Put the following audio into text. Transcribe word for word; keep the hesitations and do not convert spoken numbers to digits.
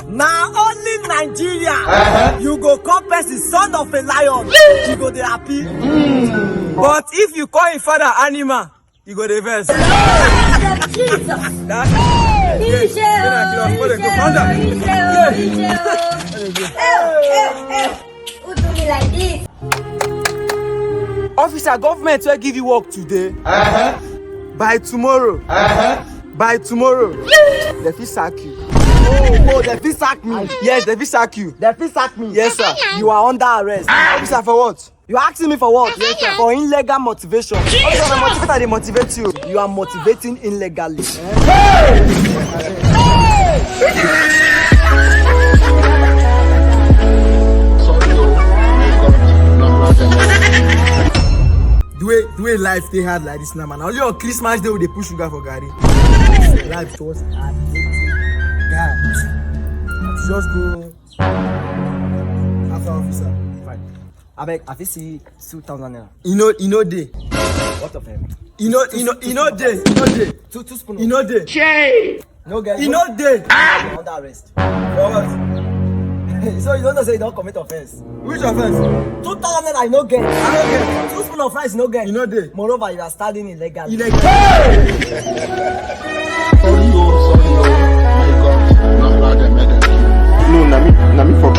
Na only Nigeria you go call person son of a lion, you go dey happy. But if you call him father animal, you go dey vex. Jesus. That- Iṣẹ́ o, Go down, go down, go down. Iṣẹ́ o, Iṣẹ́ o. Hey, hey, hey. Who do me like this? Officer, government wey give you work today, by tomorrow, by tomorrow, dem fit sack you. Oh, oh, dem fit sack me. Yes, dem fit sack you. Dem fit sack me. Yes, sir. You are under arrest. Officer, for what? You asking me for what? Yes, sir. For illegal motivation. Officer, na motivator dey motivate you. You are motivating illegally. The way, the way life dey hard like this now, man. Only on Christmas day we dey push sugar for garri. Life towards hard. Guy, just go after officer. Fine. Abeg, I fit see two thousand naira. E no, e no dey. What of him? E no, e no, e no dey. E no dey. Two, two spoon. E no dey. No get. E no dey. Under arrest. For what? So you don't know say you don commit offense. Which offense? Two thousand naira you no get. I no get. Two spoon of rice you no get. E no dey. Moreover, you are standing illegally. Illegally. Sorry, oh, sorry, oh. My God, no allow them, make them kill you. No, na me, na me for